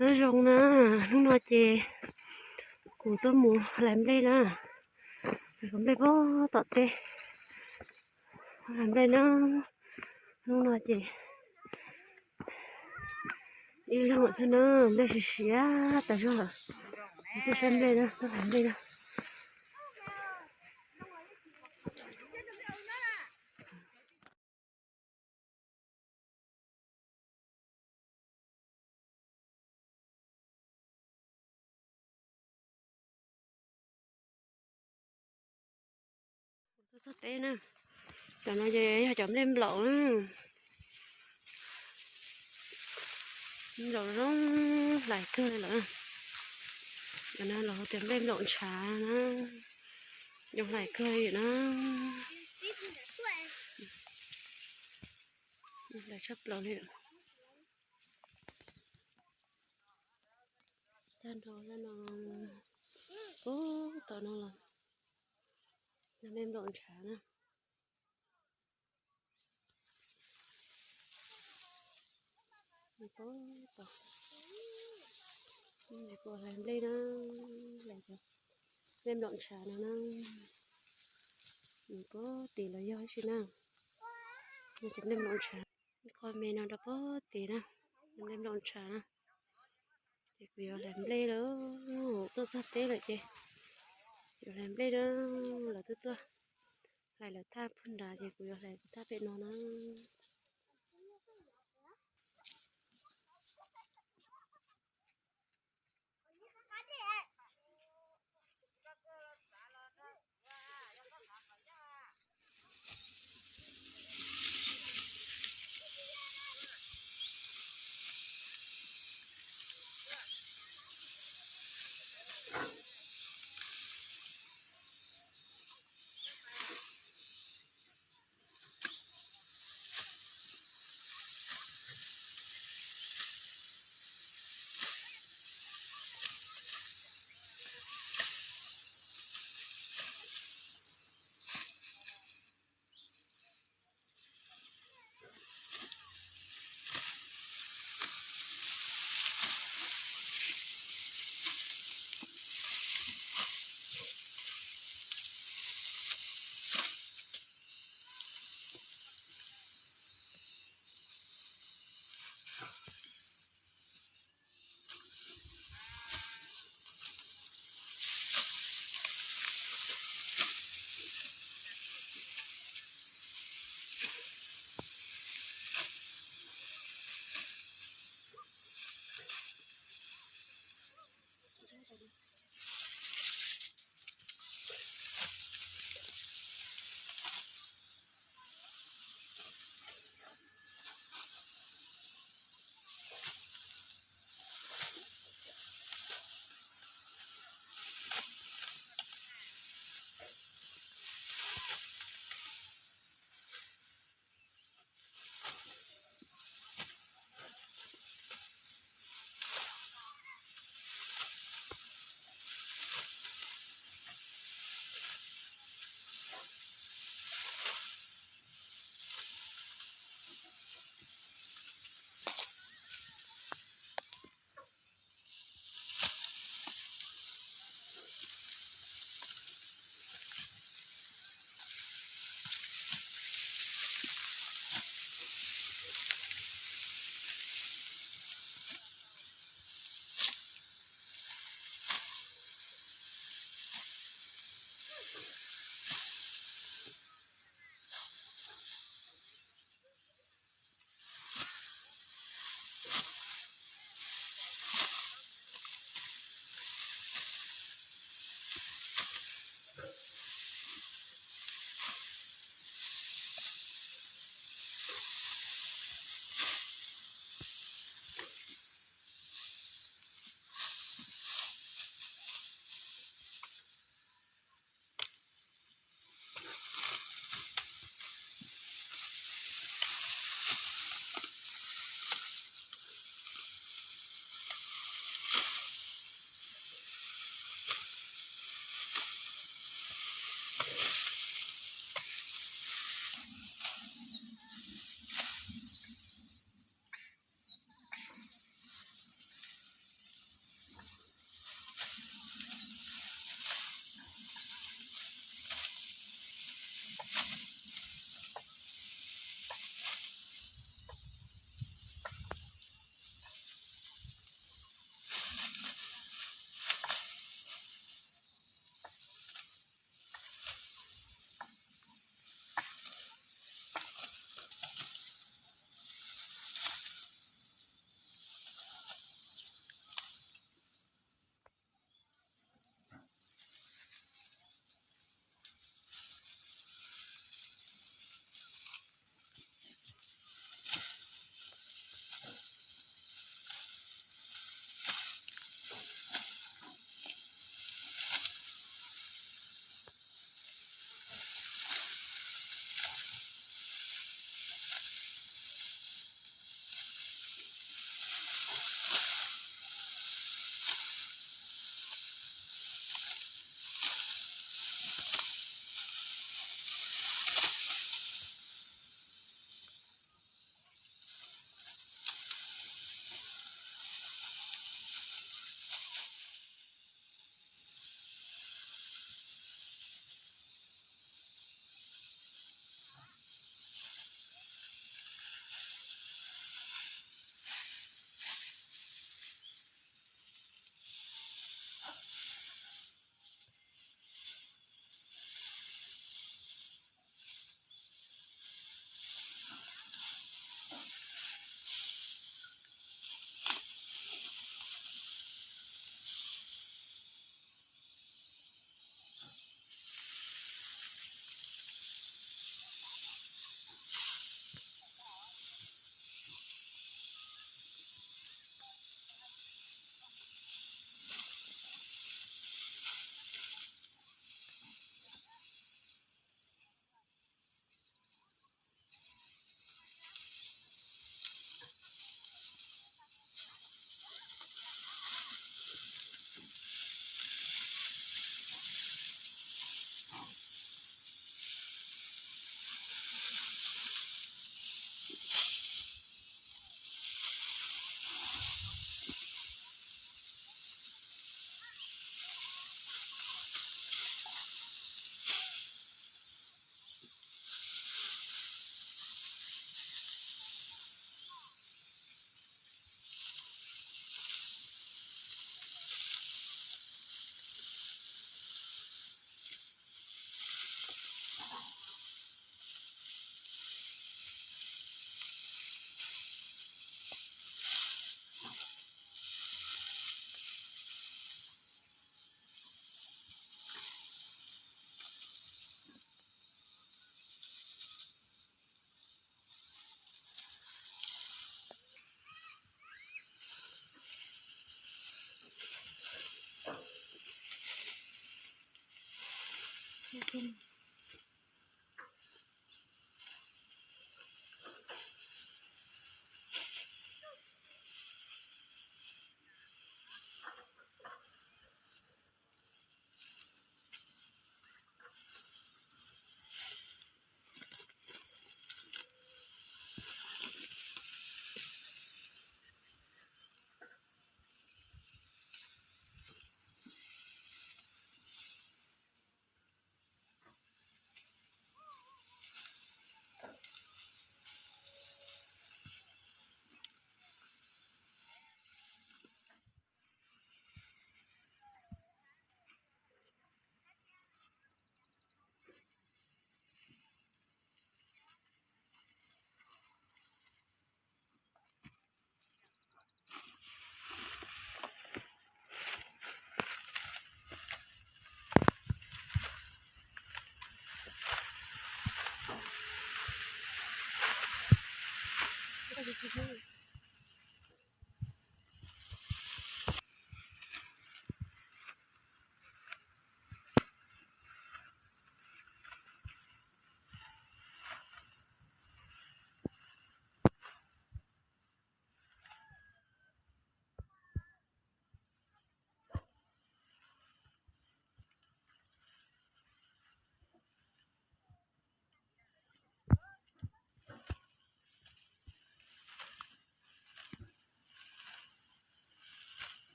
Nyob zoo na, hnub no ces kuv tuaj mus hlais nplej na, hlais nplej puag tom teb, hlais nplej na, hnub no ces ib leeg lawm thiab na, nplej siav siav tas zog lawm, tuaj saib nplej na, tuaj hlais nplej na. Tuaj txog teb na, cov no ces yog cov nplej nplaum na, nplaum zoo hlais kawg li lawm. Cov no los hu tias nplej nplaum ntshav na, zoo hlais kawg li na, hlais tshaj plaws li. Tag nrho no, ub, tom no los nplej nplaum ntshav na. Ub, tom kuv hlais nplej na, hlais nplej nplaum ntshav no na. Nws puag tim los yog ib si na, nws cov nplej nplaum ntshav. Qhov me no rau puag tim na, nplej nplaum ntshav na. Ces kuv yuav hlais nplej lawm, tuaj txog teb lawm ces yuav hlais nplej na. Lawv twb tuaj hlais lawv thaj puag nrad ces kuv yuav hlais kuv thaj pem no na. rooj.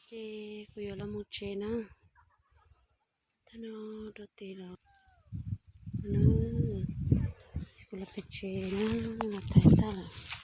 Ces kuv yuav los mus tsev na. Tag no rau tid los na, kuv los pem tsev na, los thaiv tag lawm.